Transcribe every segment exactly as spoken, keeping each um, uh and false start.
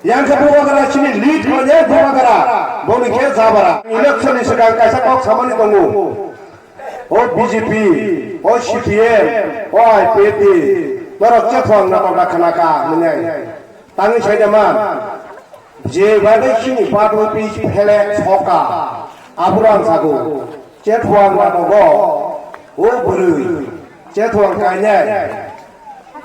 Yang khe Bubagra chini lead khlainai Bubagra, boni khe Jabara. Election ni swkang kaisa kok samani tongo. O B J P, o C P M, o I P F T, norok chethwng natok da khna kha hinwi. Tangwi sai da man. Je bai bai chini party office phelek soka. Aphuru ang sago. Chethwng natogo. O bwrwi. Chethwng kainai.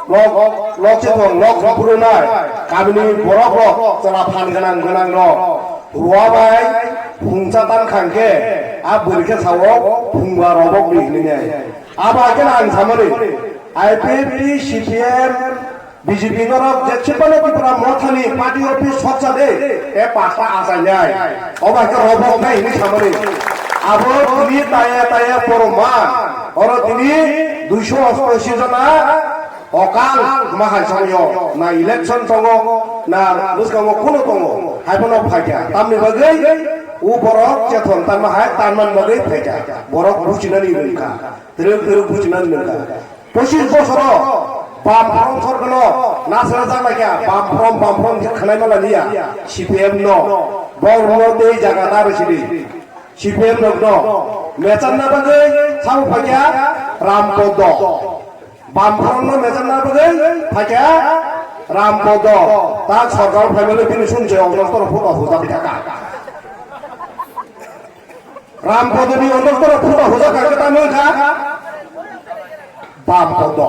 Lok, lok chethwng, lok rwphurunai, kamini borok rok, chwla phan gwnang gwnang rok, rua bai phungsa tan khang khe, a bwrwi khe sao, phungba robok di hinwi nai. Abo hai khe ang samani, I P F T, C P M, B J P norok je chepano Tipra Mothani party office soksa de, e pasta achainai. Obo hai khe robok nai hinwi samani. Abo tini taya taya poro ma, oro tini duiso ostashi jona, Okang ma hai chongyo, na election tongo, na bwskango kuno tongo, hai bono phaikha. Tamni bagwi u borok chethon tanma hai tanman bagwi phaikha. Borok buchinani rwngkha, twrwk twrwk buchinani rwngkha. Pochis bosoro bam from sorkano nasra jaglaikha, bam from, bam from khe khwnai mala niya, C P M no, borokno tei jaga ta rwsidi, C P M rokno mechanna bagwi sabo phaikha Ram Podo. Bamphorno mechanna bagwi phaikha Ram Podo. Ta sorkar phaimani bini sumse August toro photo hujak thaka. Ram Podoni August toro photo hujak kha ta mangkha Bam Podo.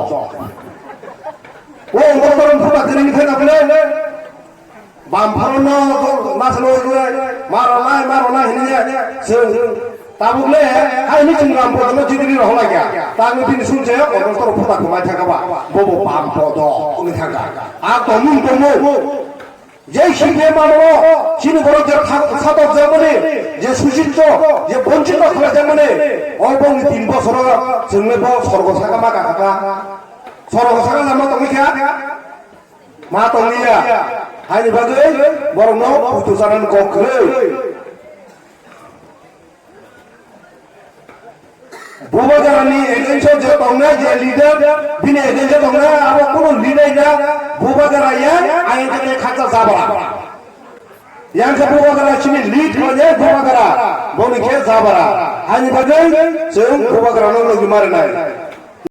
O August toro photo kini thaka bole. Bamphorno nasalo maro nai maro nai hinwi chwng tabuk le hai ni chwng Ram Podono jidiri rohorlai kha. Tangwi bini sumse August toro photo khumai thangkha ba. Bobo Bam Podo wngwi thangkha. A tongmung tongmung. Je C P M amolo chini borok je thak-, satok jakmani, je suchitto, je bonchito khlai jakmani, o bongni tin bosoro chwngno bo sorgo saka ma kakha. Sorgo saka lama tongwi kha. Ma tonglia, haini bagwi borokno puitu chanani kok kwrwi. Bubagrani against-o je tongnai je leader, bini against-o tongnai abo kunu leader ya, Bubagara ya, ayang khe khaksa Jabara. Yang khe Bubagra chini lead khlainai Bubagra, boni khe Jabara. Haini bagwi chwng Bubagrano logi marinai.